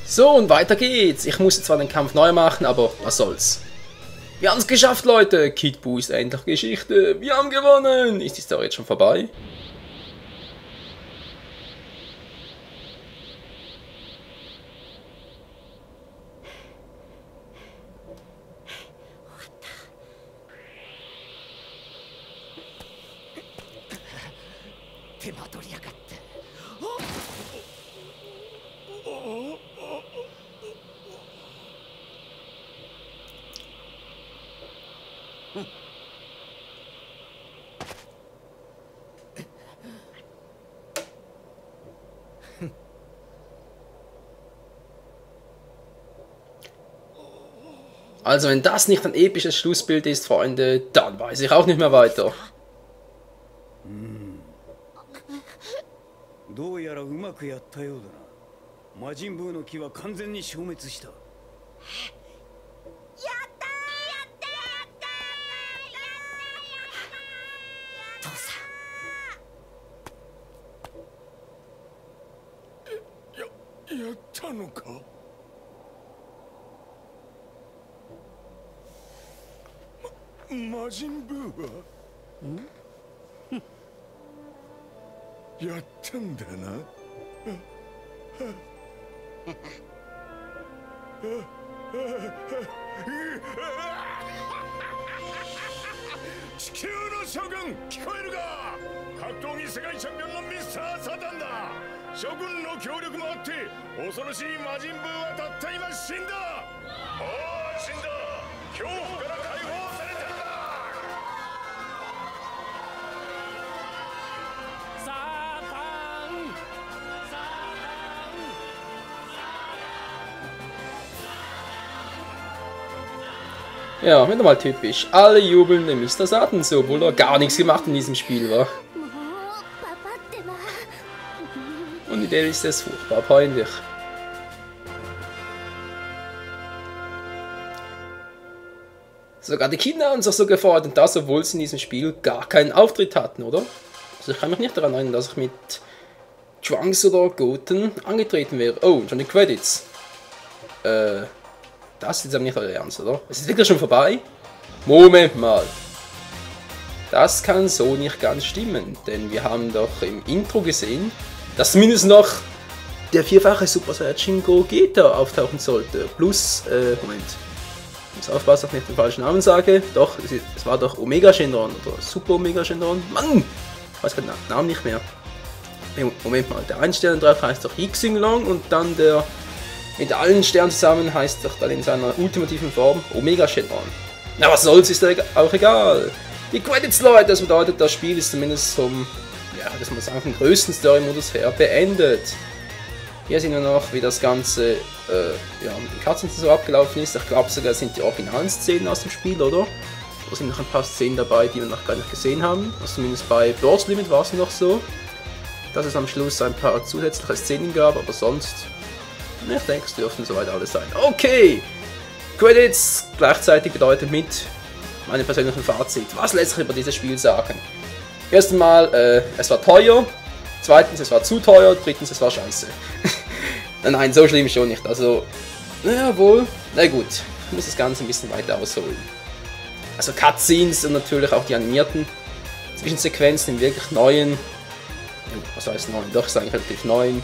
So, und weiter geht's. Ich musste zwar den Kampf neu machen, aber was soll's. Wir haben es geschafft, Leute. Kid Buu ist endlich Geschichte. Wir haben gewonnen. Ist die Story jetzt schon vorbei? Also wenn das nicht ein episches Schlussbild ist, Freunde, dann weiß ich auch nicht mehr weiter. どうやらうまくやったようだな。魔人ブーの木は完全に消滅した。やったー！父さん。やったのか？魔人ブーは？やったんだな。地球の将軍聞こえるか？格闘技世界チャンピオンのミスター・サタンだ。諸君の協力もあって恐ろしい魔人ブーはたった今死んだ。ああ死んだ。恐怖から解放されてるんだ。 Ja, wieder mal typisch. Alle jubeln dem Mr. Satan zu, obwohl er gar nichts gemacht in diesem Spiel war. Und die Idee ist es furchtbar peinlich. Sogar die Kinder haben sich so gefreut und das, obwohl sie in diesem Spiel gar keinen Auftritt hatten, oder? Also ich kann mich nicht daran erinnern, dass ich mit Trunks oder Goten angetreten wäre. Oh, schon die Credits. Das ist jetzt aber nicht euer Ernst, oder? Es ist wirklich schon vorbei? Moment mal. Das kann so nicht ganz stimmen, denn wir haben doch im Intro gesehen, dass zumindest noch der vierfache Super Saiyajin Gogeta auftauchen sollte. Plus, Moment. Ich muss aufpassen, dass ich nicht den falschen Namen sage. Doch, es war doch Omega Shenron oder Super Omega Shenron. Mann! Ich weiß den Namen nicht mehr. Moment mal, der 1 Stern drauf heißt doch Xing Long und dann der mit allen Sternen zusammen heißt doch dann in seiner ultimativen Form Omega Shenron. Na was soll's, ist auch egal. Die Credits, Leute, das bedeutet, das Spiel ist zumindest vom, ja, das muss man sagen, vom größten Story-Modus her beendet. Hier sehen wir noch, wie das Ganze ja, mit den Katzen so abgelaufen ist. Ich glaube sogar, das sind die originalen Szenen aus dem Spiel, oder? Da sind noch ein paar Szenen dabei, die wir noch gar nicht gesehen haben. Also zumindest bei Burst Limit war es noch so, dass es am Schluss ein paar zusätzliche Szenen gab, aber sonst, ich denke, es dürften soweit alles sein. Okay! Credits gleichzeitig bedeutet mit meinem persönlichen Fazit. Was lässt sich über dieses Spiel sagen? Erstens mal, es war teuer. Zweitens, es war zu teuer. Drittens, es war scheiße. Nein, so schlimm schon nicht. Also, naja, wohl. Na gut, ich muss das Ganze ein bisschen weiter ausholen. Also Cutscenes und natürlich auch die animierten Zwischensequenzen im wirklich neuen, was heißt neuen, doch ist eigentlich relativ neuen,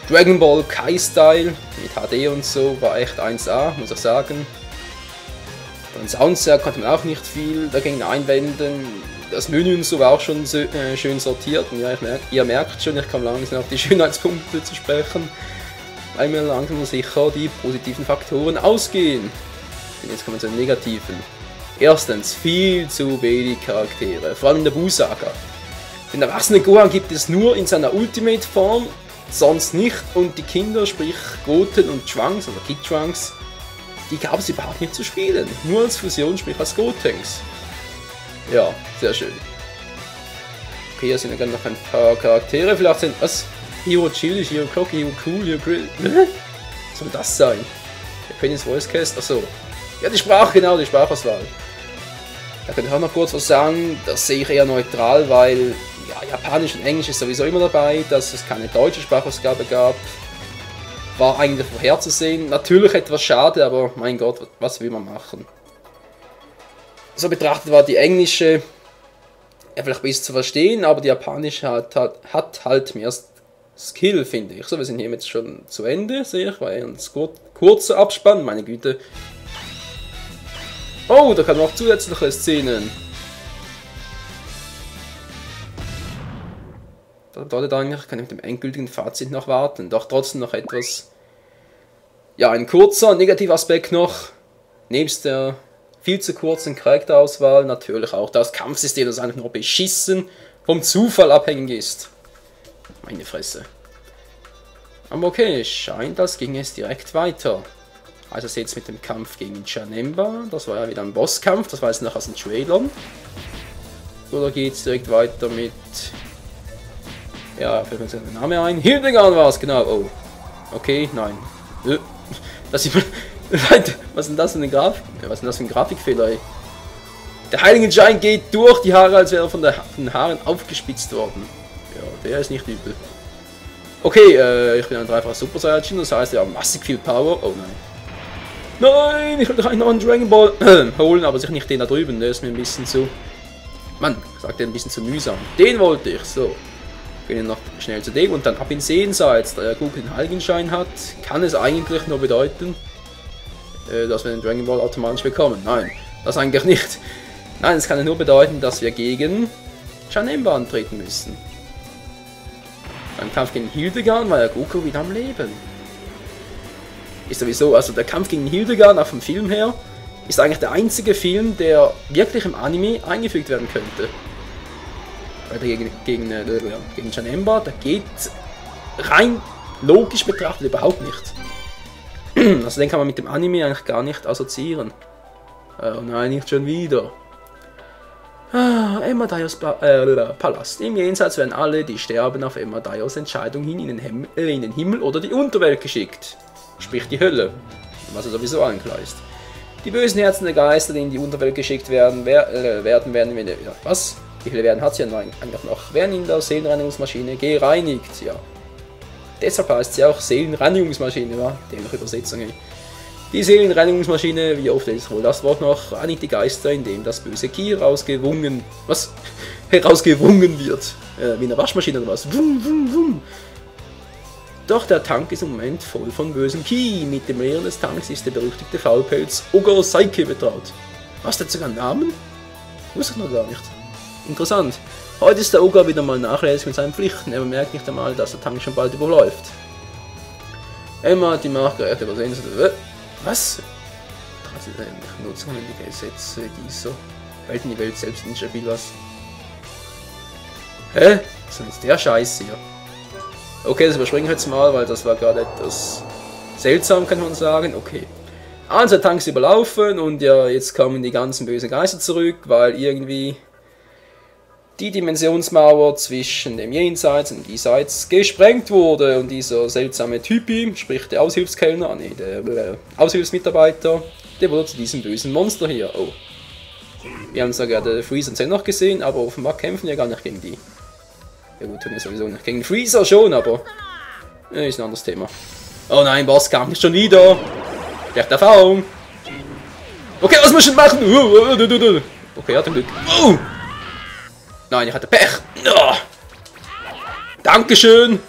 Dragon Ball Kai-Style mit HD und so, war echt 1A, muss ich sagen. Von Soundtrack konnte man auch nicht viel dagegen einwenden. Das Menü und so war auch schon so, schön sortiert. Und ja, ihr merkt schon, ich komme langsam auf die Schönheitspunkte zu sprechen, weil mir langsam sicher die positiven Faktoren ausgehen. Und jetzt kommen wir zu den negativen. Erstens, viel zu wenig Charaktere, vor allem in der Buu-Saga. Den erwachsenen Gohan gibt es nur in seiner Ultimate-Form, sonst nicht, und die Kinder, sprich Goten und Trunks, oder Kid Trunks, die gab es überhaupt nicht zu spielen, nur als Fusion, sprich als Gotenks. Ja, sehr schön. Okay, hier sind ja noch ein paar Charaktere, vielleicht sind, was? Hero Chill, Hero Clock, Hero Cool, Hero Grill, was soll das sein? Japanese Voice Cast, achso. Ja, die Sprache, genau, die Sprachauswahl. Da könnte ich auch noch kurz was sagen, das sehe ich eher neutral, weil ja, Japanisch und Englisch ist sowieso immer dabei, dass es keine deutsche Sprachausgabe gab. war eigentlich vorherzusehen. Natürlich etwas schade, aber mein Gott, was will man machen? So betrachtet war die englische ja, vielleicht besser zu verstehen, aber die japanische hat halt mehr Skill, finde ich. So, wir sind hier jetzt schon zu Ende, sehe ich, weil ein kurzer Abspann, meine Güte. Oh, da kann noch zusätzliche Szenen. Da bedeutet eigentlich, kann ich mit dem endgültigen Fazit noch warten. Doch trotzdem noch etwas. Ja, ein kurzer Negativaspekt noch. Nebst der viel zu kurzen Charakterauswahl natürlich auch das Kampfsystem, das einfach nur beschissen vom Zufall abhängig ist. Meine Fresse. Aber okay, scheint, als ging es direkt weiter. Also jetzt mit dem Kampf gegen Janemba. Das war ja wieder ein Bosskampf, das war jetzt noch aus den Trailern. Oder geht es direkt weiter mit... Ja, fällt mir jetzt der Name ein. Hildegard war es, genau. Oh. Okay, nein. Das ist... Was ist denn das für eine Grafik? Was ist denn das für ein Grafikfehler, ey? Der Heilige Giant geht durch die Haare, als wäre er von den Haaren aufgespitzt worden. Ja, der ist nicht übel. Okay, ich bin ein dreifacher Super Saiyajin, das heißt, er hat massig viel Power. Oh nein. Nein, ich will doch eigentlich noch einen Dragon Ball holen, aber sicher nicht den da drüben, der ist mir ein bisschen zu... Mann, sagt er ein bisschen zu mühsam. Den wollte ich, so. Gehen wir noch schnell zu dem und dann ab ins Jenseits. Da Goku den Heiligenschein hat, kann es eigentlich nur bedeuten, dass wir den Dragon Ball automatisch bekommen. Nein, das eigentlich nicht. Nein, es kann nur bedeuten, dass wir gegen Janemba antreten müssen. Beim Kampf gegen Hildegard war ja Goku wieder am Leben. Ist sowieso, also der Kampf gegen Hildegard, auch vom Film her, ist eigentlich der einzige Film, der wirklich im Anime eingefügt werden könnte. Weil der gegen Janemba, der geht rein logisch betrachtet überhaupt nicht. Also den kann man mit dem Anime eigentlich gar nicht assoziieren. Oh nein, nicht schon wieder. Emadaios Palast. Im Jenseits werden alle, die sterben, auf Emadaios Entscheidung hin in den Himmel oder die Unterwelt geschickt. Sprich die Hölle. Was ja sowieso allen klar ist. Die bösen Herzen der Geister, die in die Unterwelt geschickt werden, was? Die Hölle werden hat sie ja eigentlich noch. Werden in der Seelenreinigungsmaschine gereinigt, ja. Deshalb heißt sie auch Seelenreinigungsmaschine, wa? Dämliche Übersetzung, ey. Die Seelenreinigungsmaschine, wie oft ist wohl das Wort noch, reinigt die Geister, indem das böse Ki herausgewungen wird. Wie eine Waschmaschine oder was. Wum, wum, wum. Doch der Tank ist im Moment voll von bösem Ki. Mit dem Leeren des Tanks ist der berüchtigte Faulpelz Ogre Saike betraut. Was, der hat sogar einen Namen? Wusste ich noch gar nicht. Interessant. Heute ist der Ogre wieder mal nachlässig mit seinen Pflichten. Er bemerkt nicht einmal, dass der Tank schon bald überläuft. Emma hat die Machtgeräte übersehen. Was? Nutzungswendige Gesetze, die so halten die Welt selbst nicht stabil was. Hä? Was ist denn jetzt der Scheiß hier? Okay, das überspringen wir jetzt mal, weil das war gerade etwas seltsam, kann man sagen. Okay. Also der Tank ist überlaufen und ja, jetzt kommen die ganzen bösen Geister zurück, weil irgendwie die Dimensionsmauer zwischen dem Jenseits und dem Diesseits gesprengt wurde und dieser seltsame Typi, sprich der Aushilfskellner, der Aushilfsmitarbeiter, der wurde zu diesem bösen Monster hier. Oh. Wir haben zwar gerade Freezer und Cell noch gesehen, aber offenbar kämpfen wir gar nicht gegen die. Ja gut, tun wir sowieso nicht. Gegen Freezer schon, aber ist ein anderes Thema. Oh nein, Bosskampf nicht schon wieder. Schlechte Erfahrung. Okay, was müssen wir machen? Okay, hat Glück. Oh! Nein, ich hatte Pech. Oh. Dankeschön.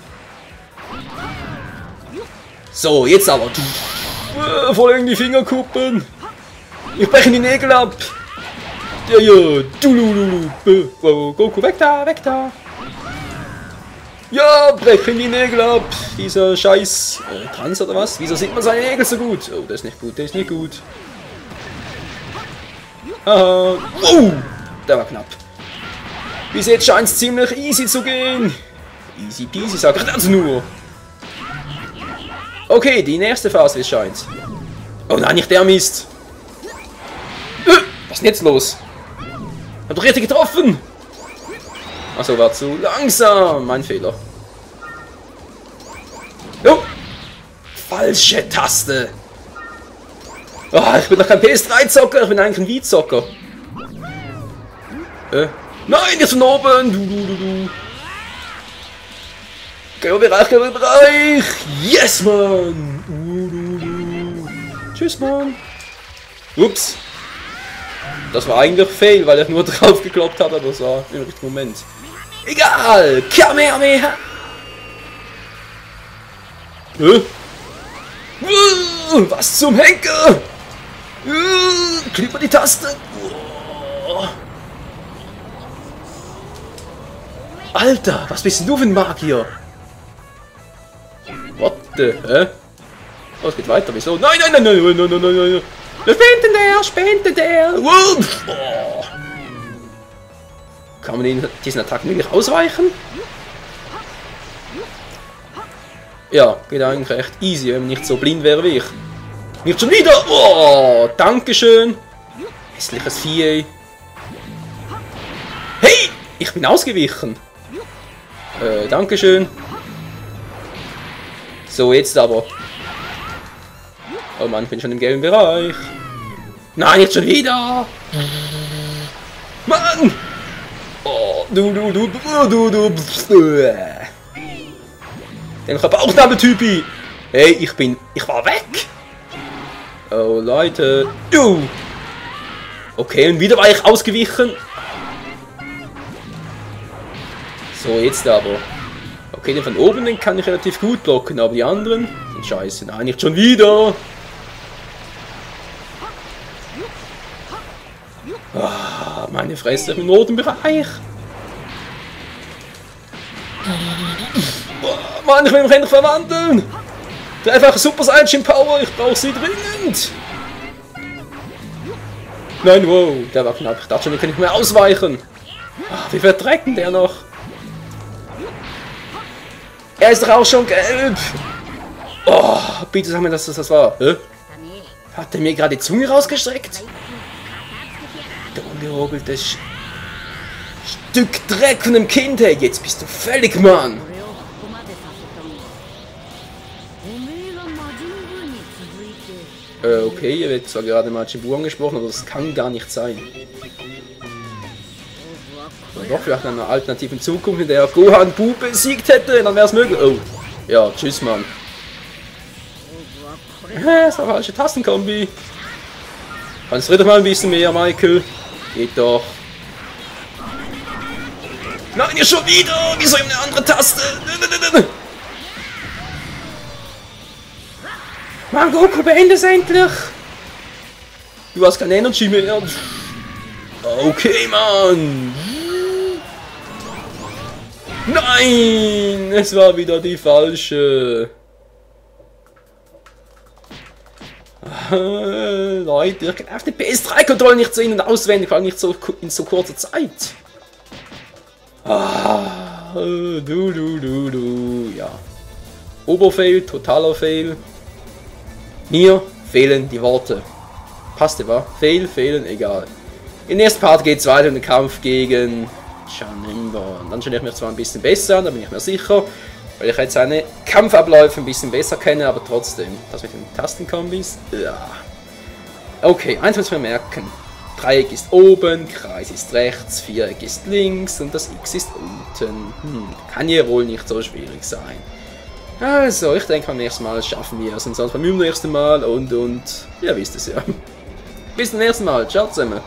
So, jetzt aber. Voll in die Fingerkuppen. Ich breche die Nägel ab. Ja, ja. Goku, weg da, weg da. Ja, brechen die Nägel ab. Dieser Scheiß. Trans oder was? Wieso sieht man seine Nägel so gut? Oh, das ist nicht gut, das ist nicht gut. Haha. Der war knapp. Bis jetzt scheint es ziemlich easy zu gehen. Easy peasy, sag ich das nur. Okay, die nächste Phase, wie es scheint. Oh nein, nicht der Mist. Was ist denn jetzt los? Hab doch richtig getroffen. Achso, war zu langsam. Mein Fehler. Oh. Falsche Taste. Oh, ich bin doch kein PS3-Zocker, ich bin eigentlich ein Wii-Zocker. Nein, jetzt von oben! Du. Bereich! Yes, Mann! Tschüss, Mann! Ups! Das war eigentlich fail, weil ich nur drauf gekloppt habe, aber das war im richtigen Moment. Egal! Kamehameha! Was zum Henker! Klick mal die Taste! Alter, was bist denn du für ein Magier? What the, hä? Oh, es geht weiter, wieso? Nein! Spenden der! Oh. Kann man diesen Attacken wirklich ausweichen? Ja, geht eigentlich echt easy, wenn man nicht so blind wäre wie ich. Nicht schon wieder! Oh, dankeschön! Hässliches Vieh. Hey! Ich bin ausgewichen! Dankeschön. So, jetzt aber. Oh Mann, ich bin schon im gelben Bereich. Nein, jetzt schon wieder! Mann! Oh, du. Den Bauchnabeltypi! Hey, ich war weg! Oh, Leute. Okay, und wieder war ich ausgewichen. So, jetzt aber. Okay, den von oben, den kann ich relativ gut blocken, aber die anderen sind scheiße. Nein, nicht schon wieder! Ah, meine Fresse im roten Bereich! Oh, Mann, ich will mich endlich verwandeln! Einfach Super Saiyan Power, ich brauche sie dringend! Nein, wow, der war knapp. Ich dachte schon, den kann ich mehr ausweichen. Ach, wie verdreckt denn der noch? Er ist doch auch schon gelb! Oh, bitte sag mir, dass das war. Hä? Hat er mir gerade die Zunge rausgestreckt? Du ungerobeltes Stück Dreck von einem Kind, hey, jetzt bist du völlig, Mann! Okay, ihr wird zwar gerade Majin Buu angesprochen, aber das kann gar nicht sein. Oder doch vielleicht in einer alternativen Zukunft, in der Gohan Buu besiegt hätte, dann wäre es möglich. Oh, ja, tschüss, Mann. Das war eine falsche Tastenkombi. Konzentrier dich mal ein bisschen mehr, Michael. Geht doch. Nein, ihr schon wieder! Wieso eben eine andere Taste? Mann, Goku, beende es endlich! Du hast keine Energy mehr. Okay, Mann! Nein! Es war wieder die falsche. Leute, ich kann auf die PS3-Kontrolle nicht sehen und auswendig, vor allem nicht so in so kurzer Zeit. Ja. Oberfail, totaler Fail. Mir fehlen die Worte. Passt wa? Fehlen, egal. Im nächsten Part geht es weiter in den Kampf gegen Janemba. Dann stelle ich mich zwar ein bisschen besser an, da bin ich mir sicher. Weil ich jetzt seine Kampfabläufe ein bisschen besser kenne, aber trotzdem. Das mit den Tastenkombis. Ja. Okay, eins müssen wir merken. Dreieck ist oben, Kreis ist rechts, Viereck ist links und das X ist unten. Kann ja wohl nicht so schwierig sein. Also, ich denke, beim nächsten Mal schaffen wir es. Und sonst beim nächsten Mal und ihr wisst es ja. Bis zum nächsten Mal. Ciao zusammen.